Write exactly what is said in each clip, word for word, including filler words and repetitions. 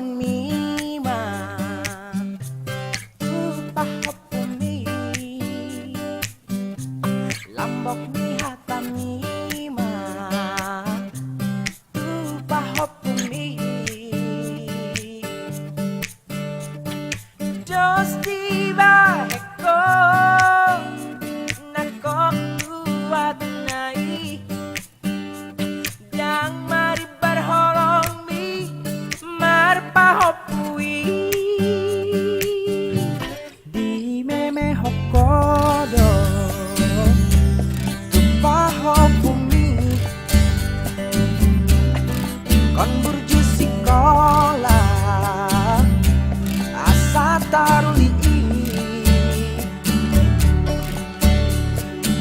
Burjuonmi ma tu pahompumi, lambok ni hatami ma tu pahompumi. Dos dibahen ho nangkok tu atna i, ndang marimbar holongmi marpahompu i. Dimemehon ho do tu pahompumi, ingkon burju sikola asa taruli i.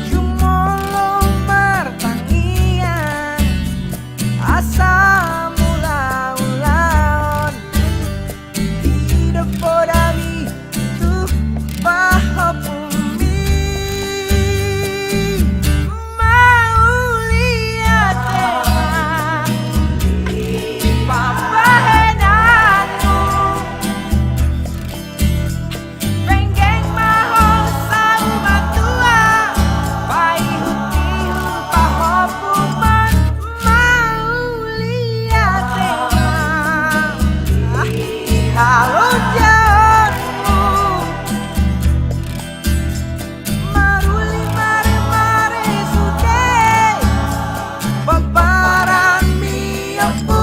Jumolo martangiang asa mulaulaon, didok podami tu pahompumi. Mauliate ma pambahenanmu. Penggeng ma ho saur matua, paihutihut pahompu ma. Mauliate ma di halojaonmu. Maruli maremare sude pomparanmi, Ompu.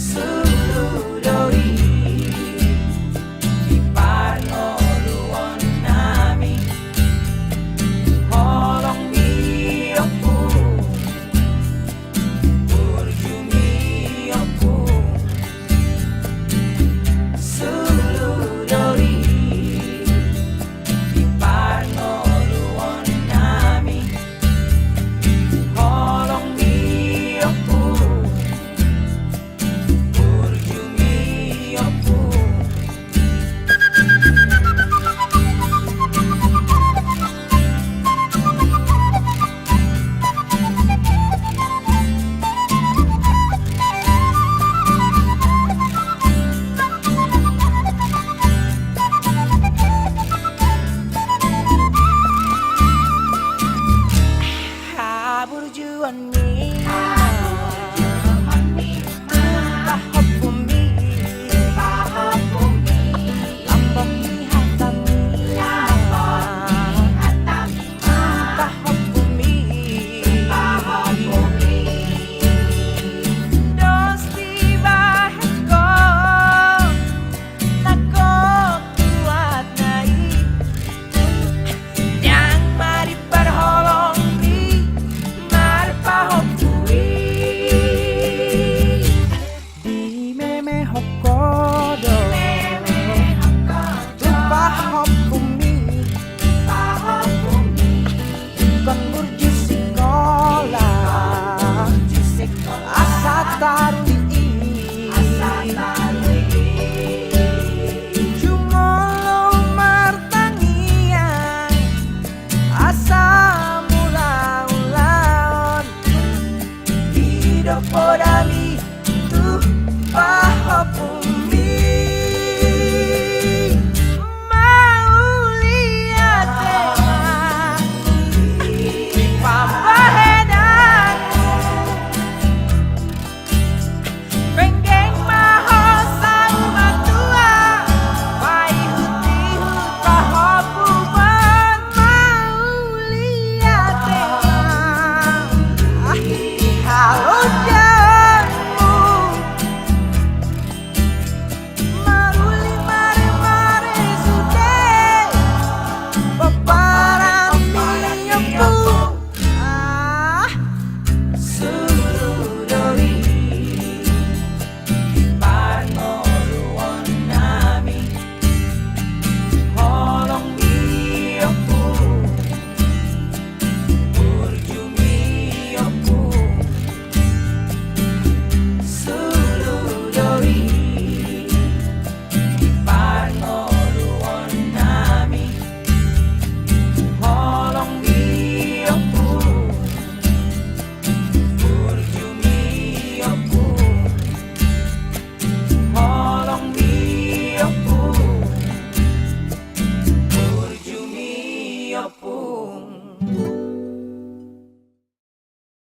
Solu do i di parngoluonnami, holongmi, Ompu, burjumi, Ompu. Solu do i di parngoluonnami, holongmi, Ompu, burjumi, Ompu. Haburjuonmi ma tu pahompumi, lambok ni hatami ma tu pahompumi. Dos dibahen ho nangkok tu atna i, ndang marimbar holongmi marpahompu i. Dimemehon ho do tu pahompumi, ingkon burju sikola asa taruli i. Jumolo martangiang asa mulaulaon, didok poda